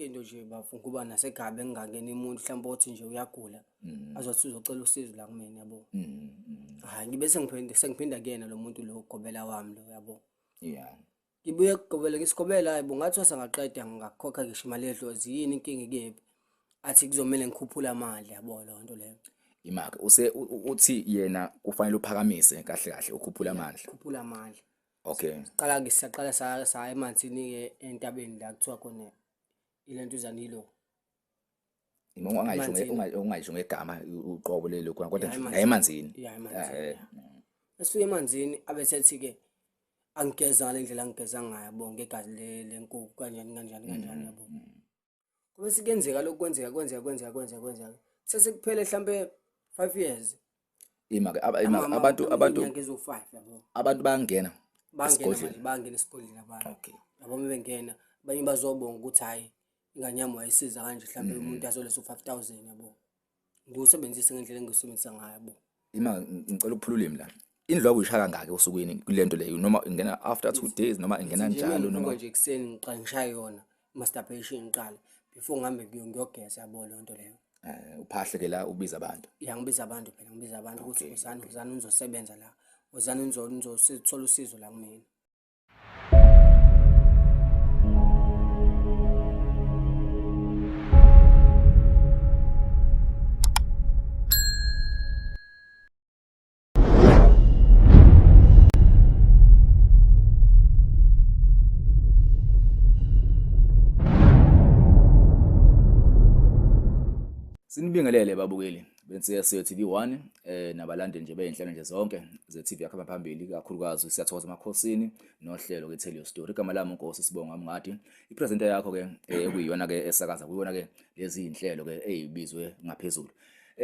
Yonke into nje bafo kuba nasekhaya bengingangeni umuntu mhlawumbe othi nje uyagula azothi uzocela usizo la kumina yabo. Hhayi ngibe sengiphinda sengiphinda kuyena lo muntu lo ugobela wami lo yabo. Ngibuye kugobela ngisigobela hayi bo ngathwasa ngaqeda ngakhokha ngisho imali yedlozi yini inkinga ikephi? Athi kuzomele ngikhuphule amandla yabo leyo nto leyo. Imake use uthi yena kufanele uphakamise kahle kahle ukhuphule amandla. Khuphula amandla. Okay. Qala-ke saqala saya emanzini-ke entabeni la kuthiwa khona ilentuzana ilo. Ungayisho ungayisho ngegama uqobo lelo khona kodwa nje emanzini. Ya emanzini. Esifike emanzini abe sethi-ke angigeza ngale ndlela angigeza ngayo yabo ngegazi lenkukhu kanjani kanjani kanjani yabo. Kube sekuyenzeka lokhu kwenzeka kwenzeka kwenzeka kwenzeka kwenzeka. Sesekuphele hlampe 5 years. Ima ke abantu abantu inyanga eziwu-5 yabo. Abantu bayangena esigodlweni. Bayangena esigodlweni abantu. Okay. Yabo uma bengena abanye bazobonga ukuthi hhayi ingane yami wayisiza kanje mhlampe umuntu azoletha u-5 000 yabo. Ngiwusebenzise ngendlela engiwusebenzisa ngayo yabo. Ima ngicela ukuphula ulimi la. Indlu uyishaya kangaki osukwini kulento leyo noma ingena after 2 days noma ingena njalo noma nje ekuseni ngiqala ngishaye yona masturbation ngiqala before ngihambe ngiyogeza yabo leyo nto leyo. Uphahle ke la ubiza abantu. Ya ngibiza abantu phela ngibiza abantu ukuthi wozani wozani nizosebenza la. Wozani nizothola usizo la kumina. Sinibingelele babukeli bensiya TV 1 nabalandeli nje bezinhlelo nje zonke ze TV yakho phambili kakhulukazi siyathokoza emakhosini nohlelo ke Tell Your Story. Igama lami uNkosi Sibonga Mngadi, ipresenter yakho ke ekuyiyona ke esakaza kuyona ke lezi inhlelo ke ezibizwe ngaphezulu.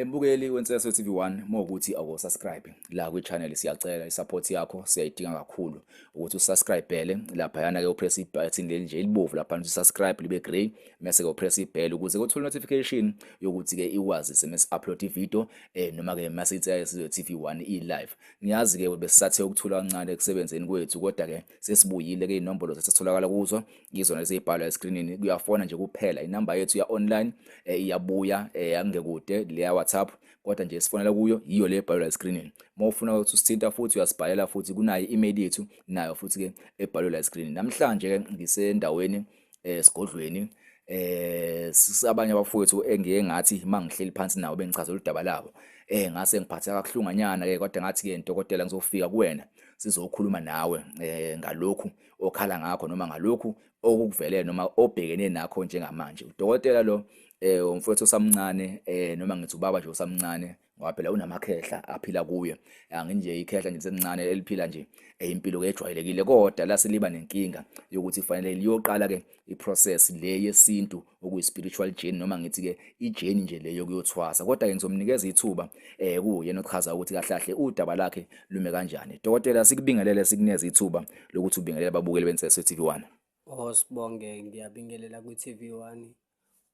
Mbukeli weNseso TV 1 mawukuthi awuko subscribe la kwi channel siyacela isupport yakho siyayidinga kakhulu ukuthi usubscribele lapha yana ke upress ibutton leli nje elibovu lapha uthi subscribe libe grey mase ke upress ibell ukuze uthole notification yokuthi ke iwazise mase upload ivideo noma ke mase iNseso TV 1 i live. Ngiyazi ke besisathe ukuthula kancane ekusebenzeni kwethu kodwa ke sesibuyile ke inombolo sesitholakala kuzo ngizona eseyibhalwa escreenini kuyafona nje kuphela inamba yethu ya online iyabuya angekude leya WhatsApp kodwa nje sifonela kuyo yiyo le ebhalwa escreenini. Uma ufuna ukuthi usithinta futhi uyasibhalela futhi kunayo i-email yethu nayo futhi ke ebhalwe la escreenini. Namhlanje ke ngisendaweni esigodlweni abanye abafowethu engiye ngathi mangihleli phansi nawo bengichazela udaba labo ngase ngiphatheka kabuhlunganyana ke kodwa ngathi ke dokotela ngizofika kuwena sizokhuluma nawe ngalokhu okhala ngakho noma ngalokhu okukuvelele noma obhekene nakho njengamanje. Udokotela lo umfowethu osamncane noma ngithi ubaba nje osamncane ngoba phela unamakhehla aphila kuye. Anginje ikhehla nje lisemncane eliphila nje impilo ke ejwayelekile kodwa lase liba nenkinga yokuthi fanele liyoqala ke iprocess le yesintu okuyi spiritual journey noma ngithi ke ijourney nje le yokuyothwasa. Kodwa ke ngizomnikeza ithuba kuyena ochaza ukuthi kahle kahle udaba lakhe lume kanjani. Dokotela sikubingelele sikuneze ithuba lokuthi ubingelele ababukeli beNseso TV 1. Oh sibonge ngiyabingelela kwi TV 1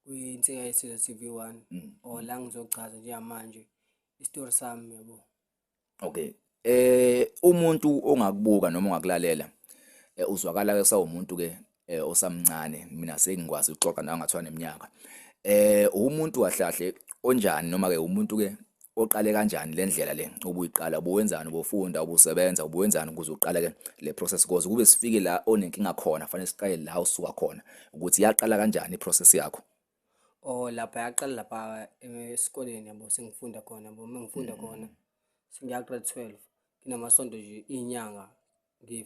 kwiNsika Yesizwe TV 1 oh la ngizochaza njengamanje isitori sami yabo. Okay. Umuntu ongakubuka noma ongakulalela uzwakala ke sawumuntu ke osamncane mina sengikwazi ukuxoxa nawe ngathiwa neminyaka. Umuntu kahle kahle onjani noma ke umuntu ke oqale kanjani le ndlela le obuyiqala ubuwenzani ubufunda ubusebenza ubuwenzani ukuze uqale ke le process because kube sifike la onenkinga khona fanele siqale la usuka khona ukuthi yaqala kanjani iprocess yakho. Oh lapha yaqala lapha esikoleni yabo sengifunda khona yabo uma ngifunda khona sengiya grade 12 nginamasonto nje inyanga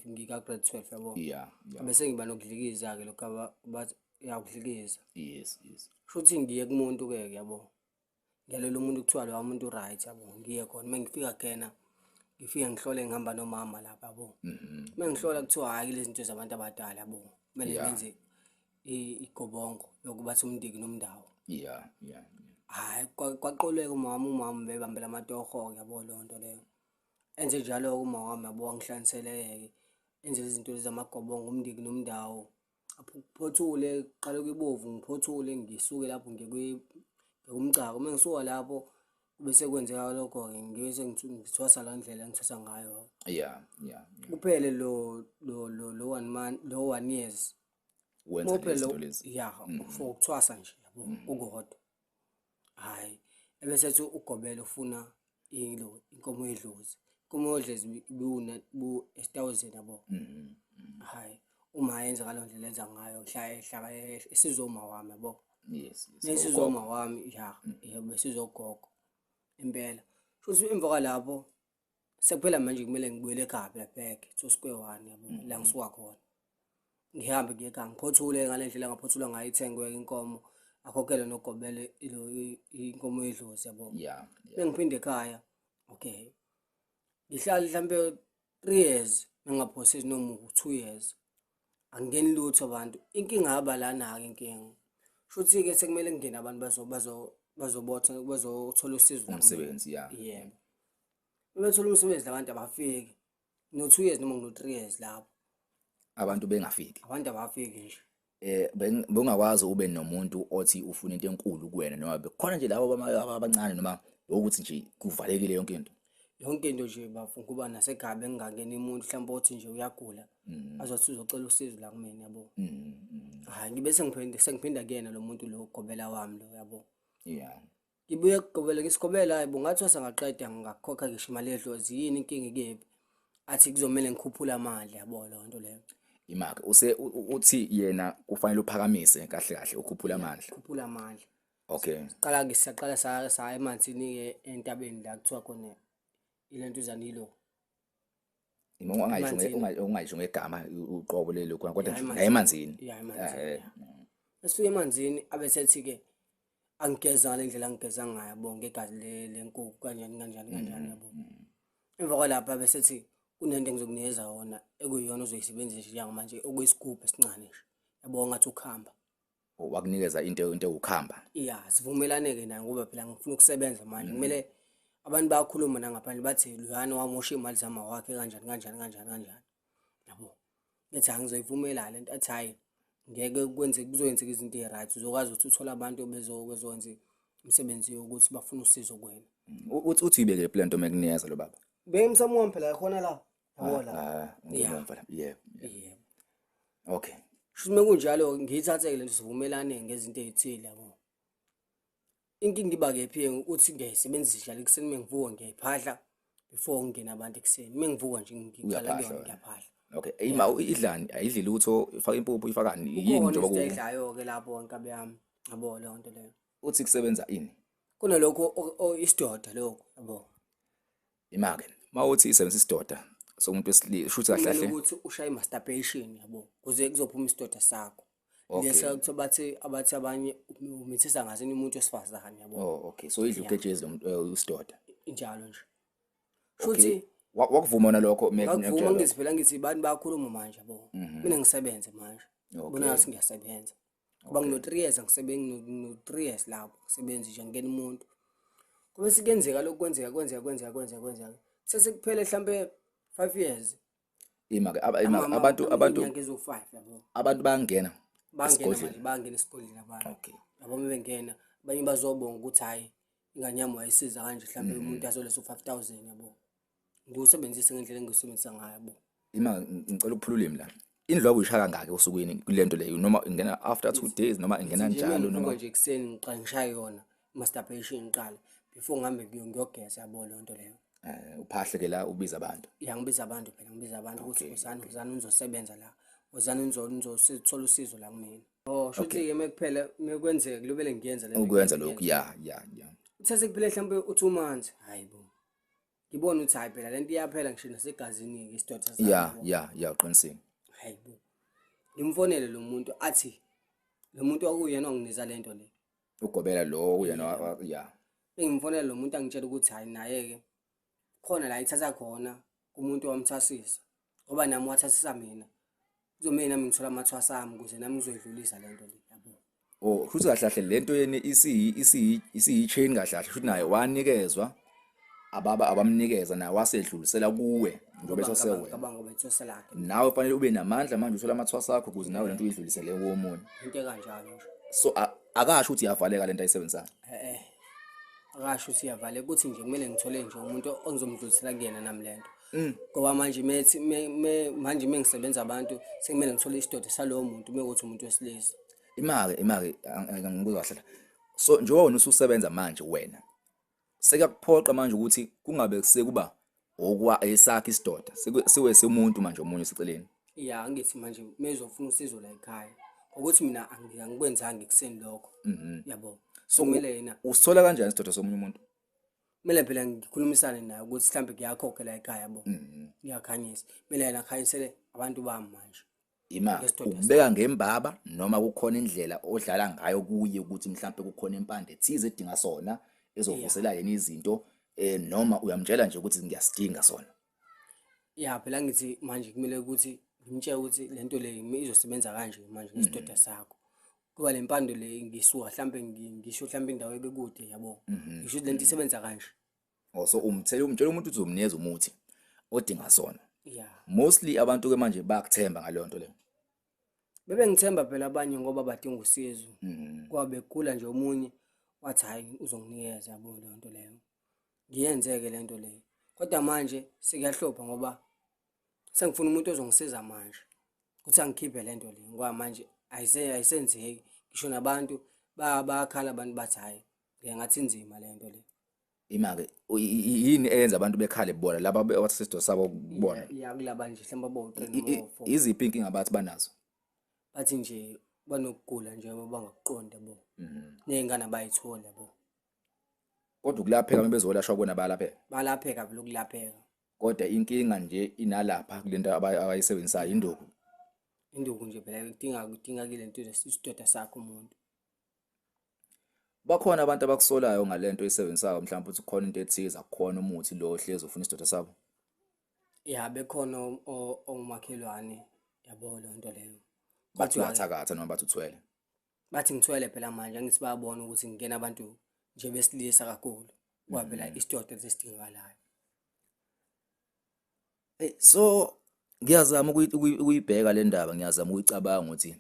ngika grade 12 yabo. Yeah. Bese ngiba nokudlikiza ke lokho bathi uyakudlikiza. Yes. Shuthi ngiye kumuntu ke yabo. Ngiyalela umuntu kuthiwa lo muntu right yabo ngiye khona uma ngifika kuyena ngifike ngihlole ngihamba nomama lapha yabo. Uma ngihlola kuthiwa hhayi lezi zinto zabantu abadala yabo kumele ngenze igobongo yokuba umndiki nomndawo. Yeah. Hhayi kwaqoleka umama umama bebambela amatoho yabo leyo nto leyo. Enze njalo-ke umama wami yabo wangihlanganisele-ke enze izinto lezi zamagobongo umndiki nomndawo. Ngiphothule kuqale kwibovu ngiphothule ngisuke lapho ngiye kumcako. Uma ngisuka lapho bese kwenzeka lokho-ke ngibe sengithwasa la ndlela engithwasa ngayo. Yeah. Kuphele lo lo lo lo 1 month lo 1 years. Wenza Ngoba lezi phela zinto lezi. Ya, for ukuthwasa nje, yabo, kukodwa. Hhayi, ebese ethi ugobela ufuna ilo inkomo yedlozi. Inkomo yedlozi ibiwuna bu-8,000, yabo. Hhayi, uma yenza ngaleyo ndlela enza ngayo, hlala esizwe uma wami, yabo. Yes. Besizwe uma wami, ya, yebo, besizwe ugogo impela. Futhi emva kwalapho sekuphela manje kumele ngibuyele ekhaya phela, back to square one, yabo, la ngisuka khona. Ngihambe ngiye ekhaya, ngiphothule ngale ndlela engaphothula ngayo, ithengwe inkomo, akhokhelwe nogobele ilo inkomo yedlozi, yabo. Mengiphinde ekhaya, okay, ngihlale mhlampe 3 years mengingaphosisi noma 2 years, angingeni lutho abantu. Inkinga yaba lana-ke inkinga, shuthi-ke sekumele kungene abantu bazobotha, bazothola usizo la kumina. Umsebenzi, ya. Yebo, bebethola umsebenzi labantu abafiki, no-2 years noma ngino-3 years lapho. Abantu bengafiki. Abantu abafiki nje. Bengakwazi ube nomuntu othi ufuna into enkulu kuwena, noma bekhona nje labo abancane, noma ukuthi nje kuvalekile yonke into? Yonke into nje bafo, kuba nasekhaya bengingangeni umuntu mhlawumbe othi nje uyagula, azothi uzocela usizo la kumina, yabo. Hhayi, ngibe sengiphinda kuyena lo muntu lo, ugobela wami lo, yabo. Ngibuye kugobela, ngisigobela, hayi bo, ngathi wasangaqeda ngakhokha ngisho imali yedlozi, yini inkinga ikephi? Athi kuzomele ngikhuphule amandla, yabo, leyo nto leyo. Imake use uthi yena kufanele uphakamise kahle kahle, ukhuphule amandla. Khuphula amandla. Okay. Siqala-ke, siyaqala saya emanzini-ke entabeni la kuthiwa khona ilentuzana ilo. Ima ungayisho Emanzini. Ungayisho ngegama uqobo lelo khona, kodwa Ya, nje la emanzini. emanzini. Ya, emanzini. Ya. Esifike emanzini abesethi-ke angigeza ngale ndlela angigeza ngayo, yabo, ngegazi lenkukhu kanjani kanjani kanjani, yabo. Emva kwalapho abesethi kunento engizokunikeza yona ekuyiyona ozoyisebenzisa njengamanje, okuyisigubhu esincane nje, yabo, ngathi ukuhamba. Wakunikeza into ewukhamba. Ya, sivumelane-ke naye ngoba phela ngifuna ukusebenza manje, kumele abantu bayakhuluma nangaphandle bathi loyana wamosha iy'mali zama wakhe kanjani kanjani kanjani kanjani, yabo. Ngithi angizoyivumela le nto, athi hhayi, ngeke kwenzeke, kuzokwenzeka izinto ey'right, uzokwazi ukuthi uthole abantu bezokwenza imisebenzi yokuthi bafune usizo kuwena. Uthi uyibeke le nto mekunikeza lo baba? Bengimsamo wami phela khona la, yabo la. Ah, ngemuva la. Yebo. Yebo. Okay. Shuthi mekunjalo ngiyithathe-ke lento, sivumelane ngezinto ey'thile, yabo. Inkinga iba kephi-ke ukuthi ngiyayisebenzisa njalo ekuseni uma ngivuka ngiyayiphahla before kungene abantu ekuseni. Uma ngivuka nje ngiqala Uyaphahla kuyona wena. ngiyaphahla. Okay. Ima idlani? Ayidli lutho, ifaka impuphu, ifakani? Yini Kukhona njengoba izinto eyidlayo-ke lapho nkabi yami, yabo leyo nto leyo. Uthi kusebenza ini? Kunalokho isidoda lokho, yabo. Ima-ke, mawuthi isebenzisa isidoda somuntu wesilisa, shuthi kahle Kumele kahle. ukuthi ushaye i-masturbation, yabo, kuze kuzophuma isidoda sakho. Okay. Lesa kuthiwa bathi abathi abanye umithisa ngasini umuntu wesifazane, yabo. Oh, okay. So idla uketshezi lo muntu isidoda. Injalo nje. Okay. Shuthi Wakuvuma wona lokho ngakuvuma, mekutshela ngithi phela ngithi abantu bayakhuluma manje, yabo. Mina ngisebenze manje. Okay. Bona ngathi ngiyasebenza. Ngoba ngino 3 years angisebenzi, ngino 3 years lapho ngisebenzi nje ngena umuntu. Kube sekuyenzeka lokhu, kwenzeka kwenzeka kwenzeka kwenzeka kwenzeka. Sesekuphele mhlambe 5 years. Ima-ke, ima-ke, abantu Inyanga eziwu-5, yabo. Abantu bayangena Bangena esigodlweni. manje, bangena esigodlweni abantu. Okay. Yabo uma bengena abanye bazobonga ukuthi hhayi ingane yami wayisiza kanje, mhlambe umuntu azoletha u-5,000, yabo. Ngiwusebenzise ngendlela engiwusebenzisa ngayo, yabo. Ima ngicela ukuphula ulimi la. Indlwabu uyishaya kangaki osukwini kule nto leyo, noma ingena after 2 days, noma ingena Nje njalo, mengivuka noma nje ekuseni ngiqala ngishaye yona masturbation ngiqala before ngihambe ngiyogeza, yabo leyo nto leyo. Uphahle ke la ubiza abantu. Ya, ngibiza abantu phela, ngibiza abantu ukuthi wozani, wozani nizosebenza la, wozani nizothola usizo la kumina. Oh, shuthi-ke mekuphela mekwenzeka kulobele ngiyenza le nto Ukwenza ngiyenza. lokhu, ya, ya, ya. Kuthe sekuphele mhlawumbe u-2 months, hayi bo, ngibona ukuthi hayi phela lento iyaphela ngisho nasegazini-ke isidoda sami, Ya, yabo. ya, ya, uqinisile. Hayi bo, ngimfonele lo muntu, athi lo muntu okuyena onginikeza le nto le. Ugobela lo uyena ya. Engimfonela lo muntu angitshela ukuthi hayi naye-ke khona la ithatha khona kumuntu owamthwasisa, ngoba nami wathwasisa mina, kuzomele nami ngithole amathwasa ami ukuze nami ngizoyidlulisa le nto le, yabo. Oh, futhi kahle kahle le nto yeni isiyi-chain kahle kahle, futhi naye wanikezwa ababa abamnikeza naye wasedlulisela kuwe njengoba ethwase wena. Ngicabanga ngoba ethwasa lakhe. Nawe kufanele ube namandla manje uthole amathwasa akho ukuze nawe lento uyidlulisele komunye. Into ekanjalo nje. So akasho ukuthi iyavaleka lento ayisebenzisayo. Akasho ukuthi iyavaleka, ukuthi nje kumele ngithole nje umuntu ongizomdlulisela kuyena nami lento. Ngoba manje methi manje mengisebenza abantu sekumele ngithole isidoda salowo muntu mekuthi umuntu wesilisa. Imake imake angikuzwa kahle. So njengoba wena ususebenza manje wena sekuyakuphoqa manje ukuthi kungabe sekuba okwa esakhe isidoda siwese umuntu manje omunye oseceleni. Ya, angithi manje mezofuna usizo la ekhaya ukuthi mina angikwenzanga ekuseni lokho. Yabo. So kumele yena usithola kanjani isidoda somunye umuntu? Kumele phela ngikhulumisane naye ukuthi mhlambe kuyakhokha la ekhaya yabo. Ngiyakhanyisa. Kumele yena akhanyisele abantu bami manje. Ima Ngesidoda ukubeka ngembaba noma kukhona indlela odlala ngayo kuye ukuthi mhlambe kukhona impande ethize edinga sona ezovusela yena izinto noma uyamtshela nje ukuthi ngiyasidinga sona. Ya phela ngithi manje kumele ukuthi ngimtshele ukuthi lento le izosebenza kanje manje ngesidoda sakho. Kuba le mpande le ngisuka mhlambe ngisho mhlambe indawo ekude yabo. Ngisho ukuthi lento isebenza kanje. Oh, so umthele umtshela umuntu ukuthi uzomnikeza umuthi odinga sona. Yeah. Mostly abantu ke manje bayakuthemba ngaleyo nto leyo. Bebengithemba phela abanye ngoba badinga usizo. Ngoba begula nje omunye wathi hayi uzonginikeza yabo leyo nto leyo. Ngiyenzeke le nto leyo. Kodwa manje sekuyahlupha ngoba sengifuna umuntu ozongisiza manje ukuthi angikhiphe le nto le ngoba manje ayisenzeki. Ngisho nabantu bayakhala abantu bathi hhayi ngathi inzima le nto le. Ima-ke yini eyenza abantu bekhale bona laba abathatha isidoda sabo kubona? Ya kulaba nje mhlawumbe abawu-three noma abawu-four. Iziphi iy'nkinga abathi banazo? Bathi nje banokugula nje bangakuqondi yabo. Ney'ngane abayitholi yabo. Kodwa ukulapheka uma bezolashwa kubona bayalapheka? Balapheka vele ukulapheka. Kodwa inkinga nje inalapha kule nto abayisebenzisayo induku. Induku nje phela kudingakile into isidoda sakho umuntu. Bakhona abantu abakusolayo ngale nto oyisebenzisayo mhlawumbe ukuthi kukhona into ethize akukhona umuthi lo ohlezi ufuna isidoda sabo? Ya bekhona omakhelwane yabo leyo nto leyo. Bathi uyathakatha noma bathi uthwele? Bathi ngithwele phela manje angithi bayabona ukuthi ngingena abantu nje besilisa kakhulu. Ngoba phela isidoda esidingakalayo. So ngiyazama ukuyibheka le ndaba, ngiyazama ukuyicabanga ukuthi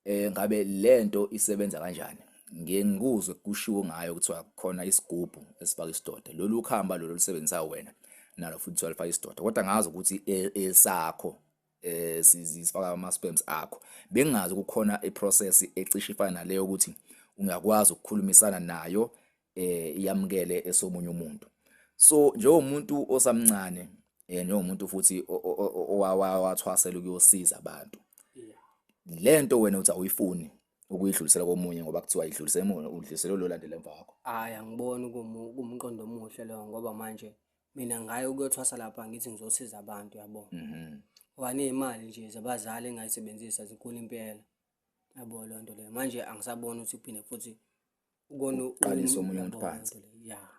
ngabe lento isebenza kanjani. Ngiye ngikuzwe kushiwo ngayo kuthiwa khona isigubhu esifaka isidoda. Lolu khamba lolu olusebenzisayo wena nalo futhi kuthiwa lifaka isidoda. Kodwa ngazi ukuthi esakho sifaka ama-sperms akho. Bengingazi kukhona i-process ecishe ifana naleyo ukuthi ungakwazi ukukhulumisana nayo iyamukele esomunye umuntu. So njengomuntu osamncane njengomuntu futhi owathwasela ukuyosiza abantu. Lento wena uthi awuyifuni ukuyidlulisela komunye ngoba kuthiwa idlulisele emunye, udlulisele lo landela emva kwakho. Hhayi, angiboni kuwumqondo omuhle loyo ngoba manje mina ngaye ukuyothwasa lapha ngithi ngizosiza abantu yabo. Ngoba ney'mali nje zabazali engayisebenzisa zinkulu impela. Yabo leyo nto leyo. Manje angisaboni ukuthi kuphinde futhi ukona Uqalise omunye umuntu phansi. Ya.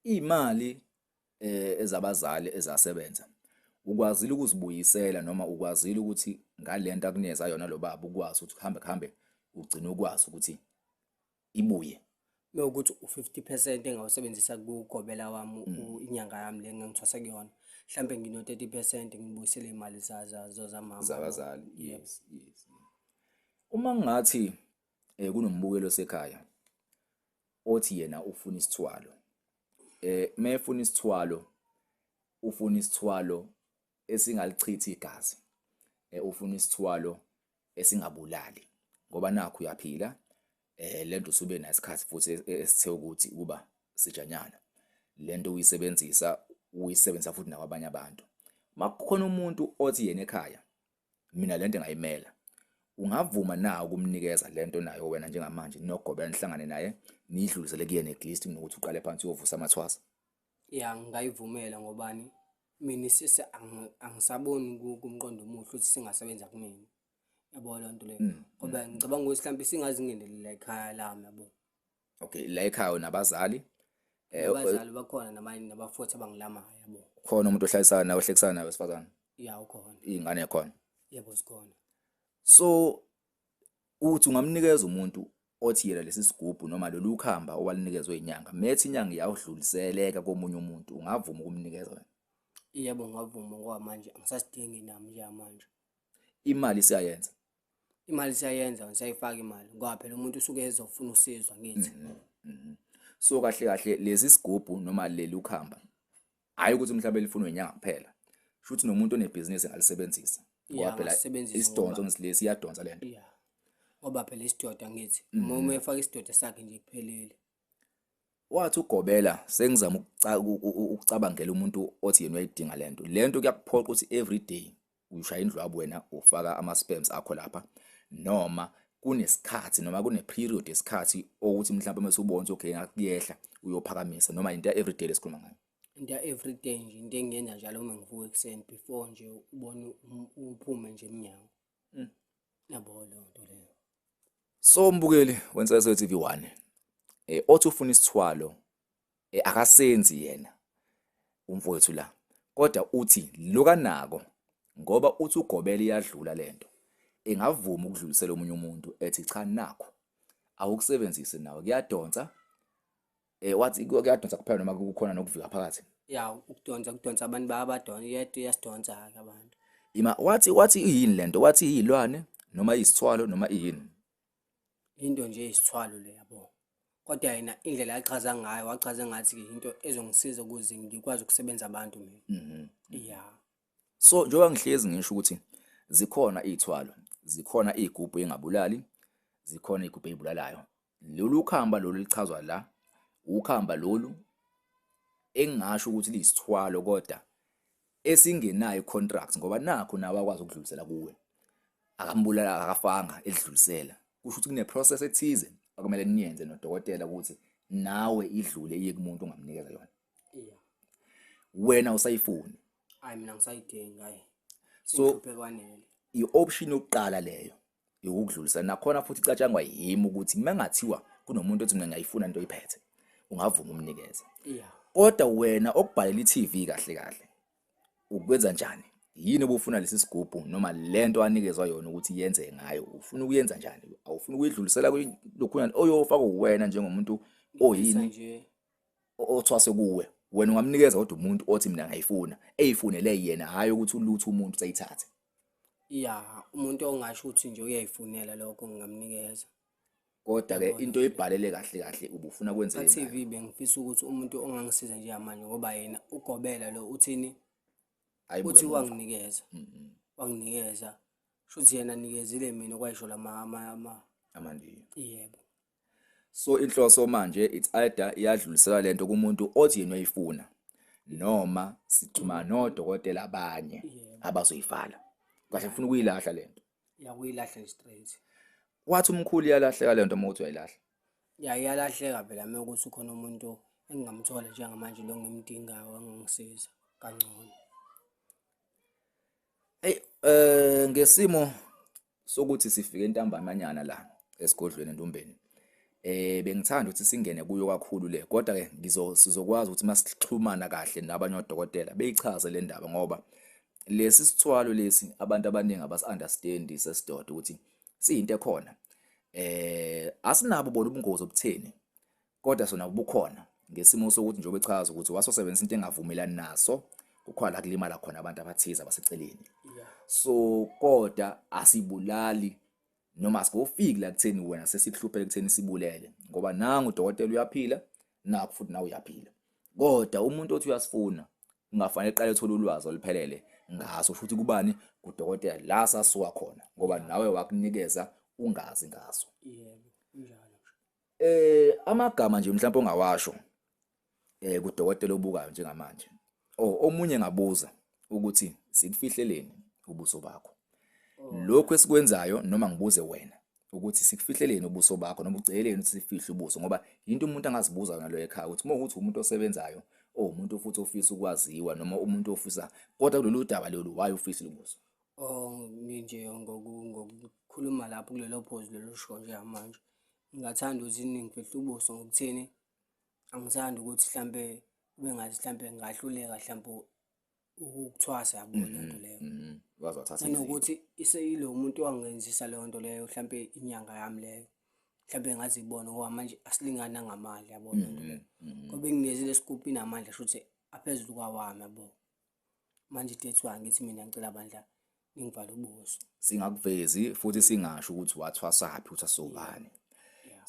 Iy'mali ezabazali ezasebenza ukwazile ukuzibuyisela noma ukwazile ukuthi ngalento akunikeza yona lo baba ukwazi ukuthi kuhambe kuhambe ugcine ukwazi ukuthi ibuye. Mewukuthi u-50% engawusebenzisa kugobela wami inyanga yami le engangithwasa kuyona. Mhlambe ngino 30% ngibuyisele imali zamama. Zabazali. Yes, yes. Uma ngathi kunombukelo osekhaya othi yena ufuna isithwalo. Mefuna isithwalo, ufuna isithwalo esingalichithi igazi. Ufuna isithwalo esingabulali ngoba nakhu uyaphila. Lento usube nesikhathi futhi esithe ukuthi kuba sijanyana. Lento uyisebenzisa futhi nakwabanye abantu. Makukhona umuntu othi yena ekhaya mina lento ngayimela, ungavuma na ukumnikeza lento nayo wena njengamanje nogobela nihlangane naye nidlulisele kuyena at least kunokuthi uqale phansi uyovusa amathwasa? Ya, ngingayivumela ngobani mina sise angisaboni kumqondo omuhle ukuthi singasebenza kumina. Yabo leyo nto leyo. Ngoba ngicabanga ukuthi mhlawumbe singazingeneli ekhaya lami yabo. Okay, la ekhaya nabazali? Abazali bakhona nabanye nabafowethu abangilamayo yabo. Khona umuntu ohlalisana nawe, ohlekisana nawe wesifazane? Ya, ukhona. Iy'ngane khona? Yebo, zikhona. So uthi ungamnikeza umuntu othi yena lesi sigubhu noma lolu khamba owalinikezwe inyanga, methi inyanga iyawudluliseleka komunye umuntu, ungavuma ukumnikeza wena? Yebo, ngavuma ngoba manje angisasidingi nami njengamanje. Imali siyayenza? Imali siyayenza, siyayifaka imali ngoba phela umuntu usuke ezofuna usizo angithi. So kahle kahle lesi sigubhu noma leli khamba Hhayi ukuthi mhlawumbe lifunwe inyanga kuphela, shuthi nomuntu onebhizinisi engalisebenzisa ngoba Ya, phela angasebenzisa isidonso ngoba ngisilesi iyadonsa lento. Ya, ngoba phela isidoda ngithi uma efaka isidoda sakhe nje kuphelile. Wathi ugobela sengizama ukucabangela umuntu othi yena uyayidinga lento. Lento kuyakuphoqa ukuthi every day ushaya indlwabu wena ufaka ama-sperms akho lapha, noma kunesikhathi noma kune-period yesikhathi okuthi mhlawumbe mase ubona ukuthi okay ngathi kuyehla uyophakamisa, noma into ya-everyday lesikhuluma ngayo. Into ya-everyday nje, into engiyenza njalo uma ngivuka ekuseni before nje ubone uphume nje emnyango. Yabo leyo nto leyo. So mbukeli weNsakazo TV 1, othi ufuna isithwalo, akasenzi yena umfowethu la, kodwa uthi lokanako ngoba uthi ugobela iyadlula lento, engavuma ukudlulisela omunye umuntu ethi cha nakho awukusebenzise nawe kuyadonsa. Wathi kuyadonsa kuphela noma kukhona nokuvika phakathi. Ya, ukudonsa, kudonsa abantu bayabadonsa, iyasidonsa-ke abantu. Ima wathi iyini lento? Wathi iyilwane noma iyisithwalo noma iyini? Into nje eyisithwalo le yabo. Kodwa yena indlela achaza ngayo, wachaza ngathi into ezongisiza ukuze ngikwazi ukusebenza abantu mina. Ya. So njengoba ngihlezi ngisho ukuthi zikhona iy'thwalo, zikhona iy'gubhu ey'ngabulali, zikhona iy'gubhu ey'bulalayo. Lolu khamba lolu lichazwa la, ukhamba lolu engingasho ukuthi liyisithwalo kodwa esingenayo i-contract, ngoba nakho nawe akwazi ukudlulisela kuwe. Akambulala, akafanga edlulisela. Kusho ukuthi kune-process ethize akumele niyenze nodokotela ukuthi nawe idlule iye kumuntu ongamnikeza yona. Wena usayifuni. Hayi, mina ngisayidinga, hayi. So, Sengihlupheke kwanele. I-option yokuqala leyo yokudlulisa, nakhona futhi icatshangwa yimi ukuthi mengathiwa kunomuntu othi mina ngiyayifuna into oyiphethe, ungavuma umnikeze. Kodwa wena okubhalela i-TV kahle kahle ukwenza njani? Yini obufuna lesi sigubhu noma lento anikezwa yona ukuthi yenze ngayo? Ufuna ukuyenza njani? Awufuni ukuyidlulisela kulokhunyana oyofaka wena njengomuntu oyini Nje othwase kuwe? Wena ungamnikeza kodwa umuntu othi mina ngiyayifuna, eyifunele yena, hhayi ukuthi uluthe umuntu usayithathe. Ya, umuntu ongasho ukuthi nje uyayifunela lokho ngingamnikeza. Kodwa ke into oyibhalele kahle kahle ubufuna kwenzeke Ka TV bengifisa ukuthi umuntu ongangisiza njengamanje, ngoba yena ugobela lo uthini? Uthi wanginikeza. Wanginikeza. Shuthi yena nikezile mina kwayisho lama ama amandiya. Yebo. So inhloso manje it's either iyadlulisela lento kumuntu othi yena uyayifuna, noma sixhumana nodokotela abanye abazoyivala. Kahle ufuna ukuyilahla lento. Ya, kuyilahla nje straight. Wathi umkhulu iyalahleka lento uma uthi uyayilahla. Ya, iyalahleka phela uma ukuthi ukhona umuntu engingamthola njengamanje lo ngimdingayo angangisiza kangcono. Hey, ngesimo sokuthi sifike entambamanyana la esigodlweni eNtumbeni. Bengithanda ukuthi singene kuyo kakhulu le, kodwa ke sizokwazi ukuthi masixhumana kahle nabanye odokotela beyichaze le ndaba, ngoba lesi sithwalo lesi abantu abaningi abasi-understand sesidoda ukuthi siyinto ekhona. Asinabo bona ubungozi obutheni, kodwa sona bukhona ngesimo sokuthi njengoba echaza ukuthi wasosebenzisa into engavumelani naso, kukhona la kulimala khona abantu abathize abaseceleni. So kodwa asibulali noma asikofiki la kutheni wena sesikuhluphela ekutheni sibulele, ngoba nangu udokotela uyaphila, nakho futhi nawe uyaphila. Kodwa umuntu othi uyasifuna kungafanele eqale ethole ulwazi oluphelele ngaso, futhi kubani? Kudokotela la sasuka khona, ngoba nawe wakunikeza ungazi ngaso. Yebo, kunjalo nje. Amagama nje mhlawumbe ongawasho kudokotela obukayo njengamanje. Oh, omunye ngabuza ukuthi sikufihleleni ubuso bakho. Lokho esikwenzayo, noma ngibuze wena ukuthi sikufihleleni ubuso bakho, noma uceleni ukuthi sifihle ubuso, ngoba into umuntu angazibuza yona lo ekhaya ukuthi uma ukuthi umuntu osebenzayo, oh, umuntu futhi ofisa ukwaziwa, noma umuntu ofisa, kodwa kulolu daba lolu why ufihlile ubuso? Oh, nje ngokukhuluma lapho kulelo phozu lelo sho njengamanje, ngingathanda ukuthi ningifihle ubuso ngokuthini? Angithandi ukuthi mhlambe kube ngathi mhlambe ngingahluleka mhlambe ukuthwasa, yabo leyo nto leyo. Waze wathatha izinto. Nanokuthi iseyilo umuntu owangenzisa leyo nto leyo, mhlambe inyanga yami leyo, mhlambe ngazibona ngoba manje asilingani nangamandla, yabo leyo nto leyo. Ngoba enginikezile isigubhu inamandla shuthi aphezulu kwawami, yabo. Manje that's why ngithi mina ngicela bandla ningivale ubuso. Singakuvezi futhi singasho ukuthi wathwasaphi, uthwaswa ubani.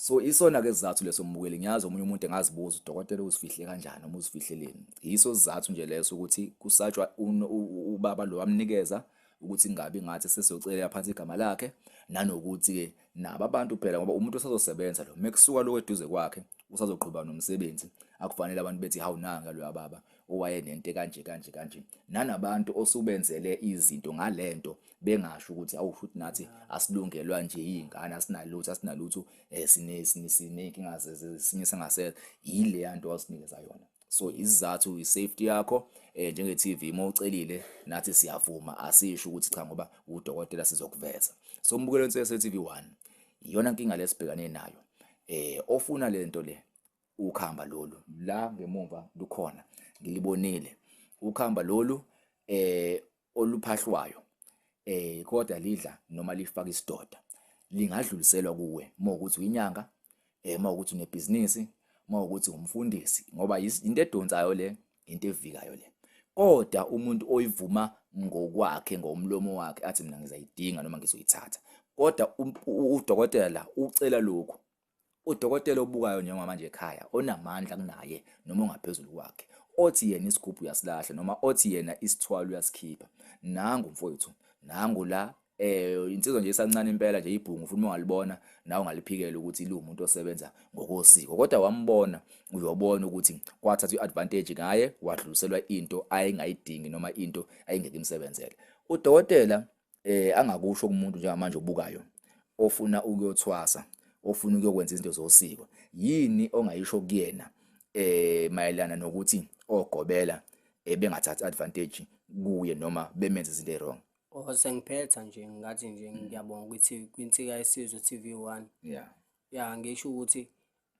So isona ke sizathu leso mbukeli, ngiyazi omunye umuntu engazibuza udokotela uzifihle kanjani noma uzifihleleni. Yiso sizathu nje leso ukuthi kusatshwa ubaba lo wamnikeza ukuthi ingabi ngathi sesiyocelela phansi igama lakhe, nanokuthi-ke nabo abantu phela ngoba umuntu usazosebenza lo mekusuka lokho eduze kwakhe usazoqhubeka nomsebenzi, akufanele abantu bethi hawu nanga loya baba owayenento kanje kanje kanje. Nanabantu osubenzele izinto ngalento bengasho ukuthi awu futhi nathi asilungelwa nje iy'ngane, asinalutho asinalutho, siney'nkinga zesinye sengasele, yileya nto owasinikeza yona. So isizathu i-safety yakho njenge-TV uma ucelile nathi siyavuma, asisho ukuthi cha ngoba udokotela sizokuveza. So mbukelo Nsese TV 1 iyona nkinga lesibhekane nayo, ofuna lento le ukhamba lolu la ngemumva lukhona ngilibonile ukhamba lolu oluphahlwayo, kodwa lidla noma lifaka isidoda, lingadluliselwa kuwe uma ukuthi uyinyanga, uma ukuthi unebhizinisi, uma ukuthi umfundisi, ngoba into edonsayo le, into evikayo le. Kodwa umuntu oyivuma ngokwakhe ngomlomo wakhe athi mina ngizayidinga noma ngizoyithatha, kodwa udokotela la ucela lokhu. Udokotela obukayo njengamanje ekhaya onamandla kunaye noma ongaphezulu kwakhe, othi yena isigubhu uyasilahla noma othi yena isithwalo uyasikhipha, nangu mfowethu, nangu la, insizwa nje isancane impela nje ibhungu, futhi uma ungalibona nawe ungaliphikela ukuthi liwumuntu osebenza ngokosiko, kodwa wambona uyobona ukuthi kwathathwa i-advantage ngaye, wadluliselwa into ayengayidingi noma into ayengeke imsebenzele. Udokotela angakusho kumuntu njengamanje obukayo ofuna ukuyothwasa, ofuna ukuyokwenza izinto zosiko, yini ongayisho kuyena mayelana nokuthi ogobela bengathathi advantage kuye noma bemenze izinto ewrong? Oh, sengiphetha nje ngathi nje ngiyabonga ukuthi kwiNsika Yesizwe TV1. Ya, ngisho ukuthi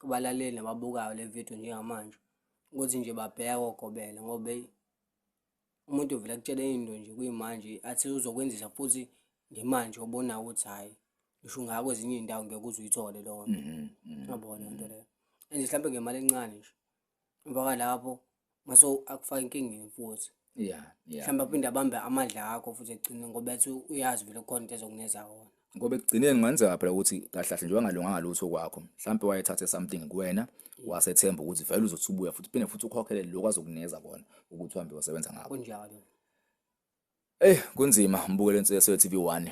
kubalaleli nababukayo le video njengamanje ukuthi nje babheke ogobela, ngoba umuntu uvela akutshele into nje kuyimanje athi uzokwenzisa futhi ngemanje ubona ukuthi hhayi ngisho ungaya kwezinye iy'ndawo ngeke uze uyithole leyo nto. Yabo leyo nto leyo. And mhlampe ngemali encane nje. Emva kwalapho mase akufaka enkingeni futhi. Yeah. Mhlawumbe aphinde abambe amandla akho futhi ekugcineni ngoba ethi uyazi vele kukhona into ezokunikeza wona. Ngoba ekugcineni kungenzeka phela ukuthi kahle kahle njengoba ngalunganga lutho kwakho, mhlawumbe wayethathe something kuwena, wasethemba ukuthi vele uzothi ubuya futhi uphinde futhi ukhokhele lokhu azokunikeza kona ukuthi uhambe uyosebenza ngakho. Kunjalo. Kunzima mbukelo Nsese TV1.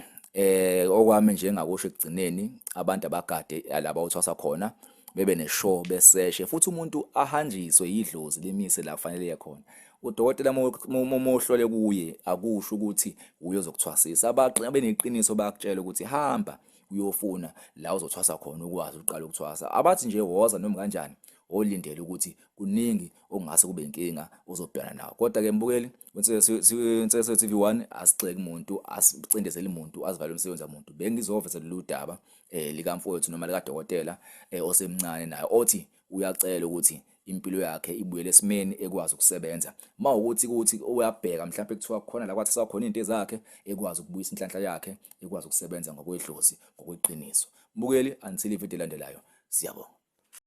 Okwami nje engakusho ekugcineni, abantu abagade laba othwasa khona bebe neshow beseshe, futhi umuntu ahanjiswe yidlozi limise la kufanele iye khona. Udokotela mohlole kuye akusho ukuthi uyozokuthwasisa, abeneqiniso bayakutshela ukuthi hamba uyofuna la uzothwasa khona ukwazi uqala ukuthwasa. Abathi nje woza noma kanjani, olindele ukuthi kuningi okungase kube inkinga ozobhekana nawo. Kodwa ke mbukeli Nsese TV1, asigxeki umuntu, asicindezeli umuntu, asivale umsebenzi wamuntu. Bengizoveza lolu daba likamfowethu noma likadokotela osemncane naye othi uyacela ukuthi impilo yakhe ibuyele esimeni ekwazi ukusebenza. Mawukuthi kuthi uyabheka mhlawumbe kuthiwa khona la kwathathwa khona izinto zakhe, ekwazi ukubuyisa inhlanhla yakhe, ekwazi ukusebenza ngokwedlozi ngokweqiniso. Mbukeli, until ivideo elandelayo, siyabonga.